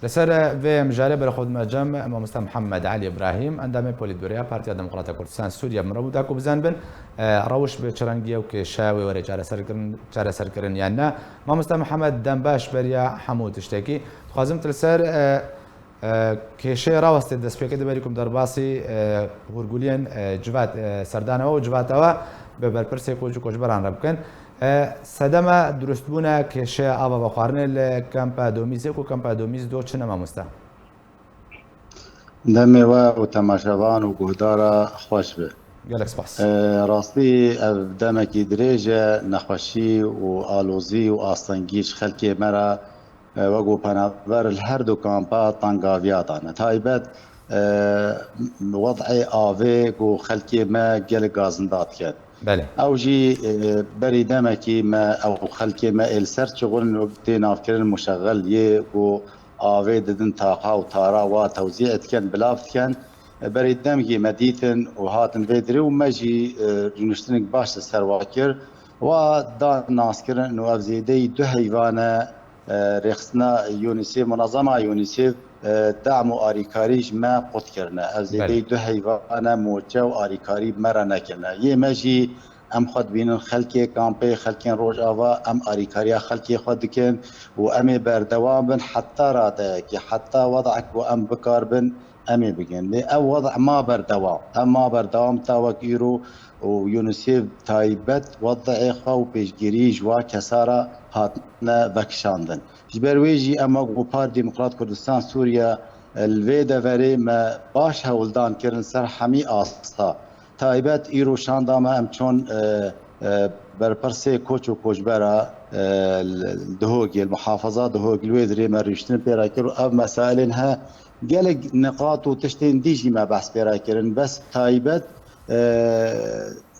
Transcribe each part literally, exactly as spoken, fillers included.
Li ser vê mijarê berê xwe dime cem mamoste Mihemed Elî Îbrahîm, endamê Polîtbüroya Partiya Demokrata Kurdistan Sûriye, bi min re bû da ku bizanibin, e, rewş bi çi rengî ye û kêşe wê were çareserkirin, çareserkirin yan ne. Mamoste Mihemed, dem baş beriya hemû tiştekî. Dixwazim tu li ser, e, e, kêşeyê rawestê destpêkê de berî ku em derbasî, e, hûrguliyên, e, civat, e, serdana we û civata we bi berpirsê koç û koçberan re bikin. E, sedema dirustbûna kêşeya ava vexwarinê li kempa Domîzê ku kempa Domîz do çi ne mamoste? Demê we û temaşevan û guhdara xweş be. Gelek spas. E, rastî ev demekî dirêj e, nexweşî û alozî û astengî ji xelkê me re, e, wek û penaber li her du kampa tengaviya dane. Taybet, e, wed'ê avê ku xelkê me gelek gazinda diket. Belê. Ew jî, e, berî demekî me ew xelkê me ê li ser çixulin û tê navkirin muşexel yê ku avê didin taqa û tara wa tewzî dikin, bilav dikin. E, berî demkî me dîtin û hatin vê dirê û me jî, e, rûniştinek baş li ser wa kir. Wa da naskirin û ev zêdeyî du heyvan e, e, rêxistina UNICEF, munezema UNICEF, e, dam û arîkarî ji me qut kirine. Ev zêdeyî Belê. du heyvan e, moçe û arîkarî me re nekirine. Yê me jî em xwe dibînin xelkê kampê, xelkên Rojava, em arîkariya xelkê xwe dikin û em ê berdewam bin heta radeyekê, heta wedek ku em bikaribin em ê bikin. Lê ev wed' ma berdewam. Ev ma berdewam ta wek îro û UNICEF taybet wed'ê xwe û pêşgirî ji wa kesa re hatine vekişandin. Ji ber wê jî em wek Par Demokrat Kurdistan Sûriye, e, li vê deverê me baş hewldan kirin ser hemî asta. Taybet îro şanda me em çon, e, e, berpirsê koç û koçbera, e, li Duhokê, li muhafaza Duhokê li wê dirê me rûniştin pê re kir û ev mesailên he gelek niqat û tiştên dî jî me behs pê re kirin. Bes taybet, e,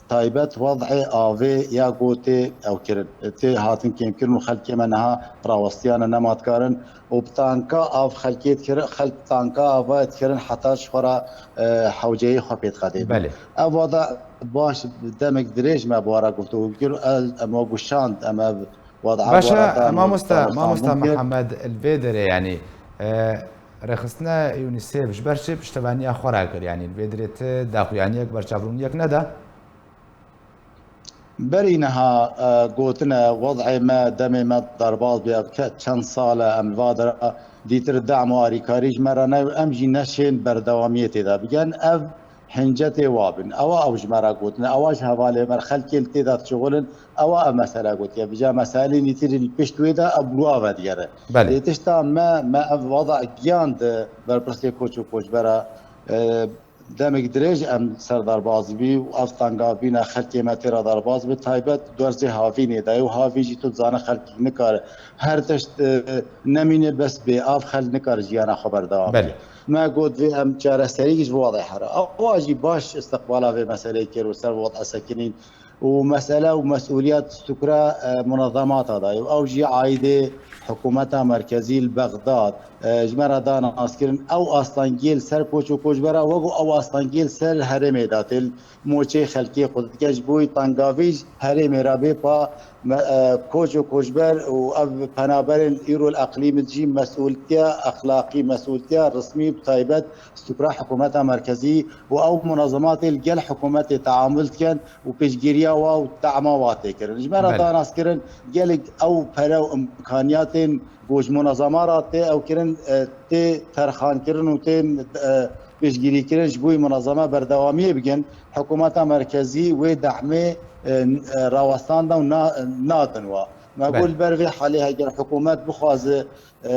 taybet wed'ê avê ya ku tê ew kirin, tê hatin kêmkirin û xelkê me niha rawestiyane nema dikarin û bi tanka av xelkê dikirin, xelk bi tanka ava dikirin heta ji xwe re, e, hewceyê xwe pê diqedênin. Belê. Ev wada baş demek dirêj me bi we re guftûgû kir û ez, em we guşand, em ev wada Baş e, wada mamoste, mamoste Mihemed, li vê derê, yanî, e, rêxistina UNICEF ji ber çi piştevaniya xwe re kir? Yanî li vê derê ti daxuyaniyek, berçavbûniyek neda? Berî niha, e, gotine, wed'ê me, demê me derbas bûye, ke-, çend sal e em li va dera, dîtir dam û arîkarî ji me re ne, em jî neşên berdewamiyê tê de bigen. Ev hince tê wa bin. Ewa ew ji me re gotine, ewa ji hevalê me re, xelkê li tê de dişixulin, ewa ev mesele gotiye. Vêca meselên dîtir li pişt wê de ew bi wa ve digere. Belê. Lê tişta me, me ev wada giyan di berpirsê koç û koçbera, e, Demek dirêj em ser derbas bî û ev tengavbîna xelkê me tê re derbas bi, taybet derzê havînê de ye û havîn jî tu dizane xelkî nikare her tişt, e, nemîne bes bê av xelk nikare jiyana xwe berdewam Belê. bike. Me got vê em çareserî ji wadê here. Awa jî baş istiqbala vê meseleyê kir û ser wada sekinîn û mesele û mesûliyet sukra, e, munezemata da ye û ew jî aîdê hikûmeta merkezî li Bexdad, e, ji me re da naskirin. Ew astengiyê li ser koç û koçbera wek û ew astengiyê li ser herêmê de tê li moçê xelkê xwe dike. Ji bo wî tengavî ji herêmê re bê pa me, e, koç û koçber û ev penaberên îro li eqlîmê jî mesûltiya exlaqî, mesûltiya resmî bi taybet sukra hikûmeta merkezî û ew munezematê li gel hikûmetê teamul dikin û pêşgiriya wa û dema wa tê kirin. Ji me re Belê. da naskirin gelek ew pere û imkaniyatên ku ji munezema re tê ew kirin, e, tê terxankirin û tê, e, pêşgirîkirin ji bo wî munezeme berdewamiyê bigin. Hikûmeta merkezî wê dehmê, e, e, rawestanda û na-, nadin wa. Me Belê. got li ber vê halê heger hikûmet bixwaze, e,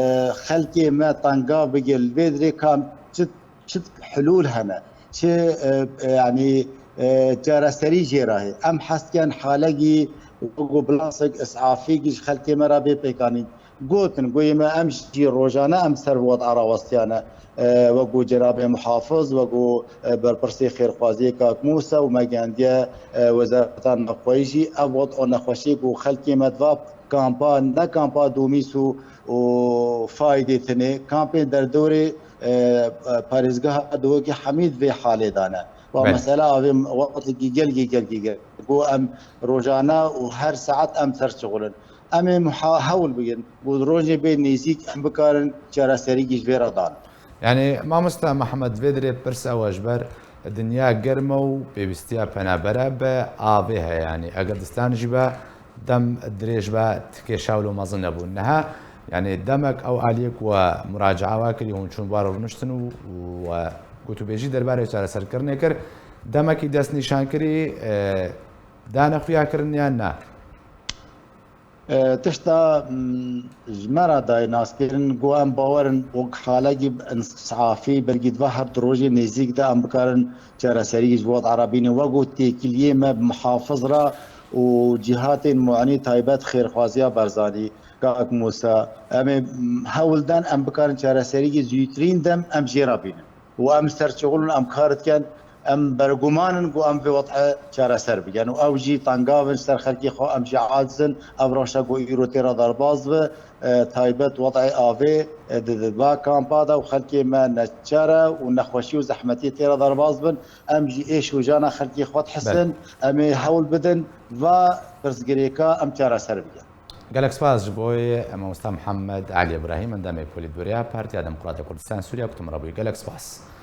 xelkê me tengav bigir, li vê dirê kam çi çi hilûl hene, çi, e, e, yanî, e, çareserî jê re heye. Em hez dikin halekî wek ku balansek îsafî ji xelkê me re bê pêkanîn. Gotin, goyê me em jî rojane em ser wada rawestiyane. E, wek ku cenabê muhafiz, wek ku, e, berpirsê xêrxwaziyê kak Mûsa û me gihandiye, e, wezareta navxweyî jî ev wada nexweşiyê ku xelkê me diva kampa, ne kampa Domîs û, û Faydê tinê, kampên derdorê, e, e, parêzgeha Dihokê hemî di vê halê de ne. Wa Belê. mesela avê wextekî gelkî, gelkî, gelkî. Ku em rojane û her saet em ser şixulin. Em ê muha-, hewl bigin û di rojê bê nêzîk em bikarin çareserî ji vê re dan. Yani mamosta Mihemed, vê dirê pirs ew e, ji ber dinya germ e û pêwîstiya penabere bi avê heye. Yani eger distan jî be dem dirêj be, ti kêşaw lo mezin nebûn. Niha yani demek ew aliyê ku we muracae we kirî, hûn çûn bar rûniştin û we gotûbêjî derbarê çareserkirinê kir. Demekî destnîşankirî, e, dane xuyakirin yan na? E, tişta, mm, ji me re dayê naskirin, ku em bawer in wek halekî insafî, belkî di va her du rojê nêzîk de em bikarin çareserî ji wad'a re bînin. Wek got têkiliyê me bi muhafiz re û cîhatên muenî taybet xêrxwaziya Barzanî, kak Musa, em ê, mm, hewl den em bikarin çareserî zûtirîn dem em jê re bînin. Û em ser şixul in, em kar dikin, em berguman in ku em vê wad'e çareser bikin. Û ew jî tengav in ji ser xelkê xwe, em jî aciz in, ev reşa ku îro tê re derbas bi, e, taybet wad'ê avê, e, di, di va kampa de û xelkê me neçar e û nexweşî û zehmetiyê tê re derbas bin, em jî êş û jana xelkê xwe dihisin, em ê hewl bidin, va pirsgirêka em çareser bikin. Gelek spas ji bo mamosta Mihemed Elî Îbrahîm, endamê Polîtbûroya Partiya Demokrata Kurdistan Sûriya ku tu min re bûyî. Gelek spas.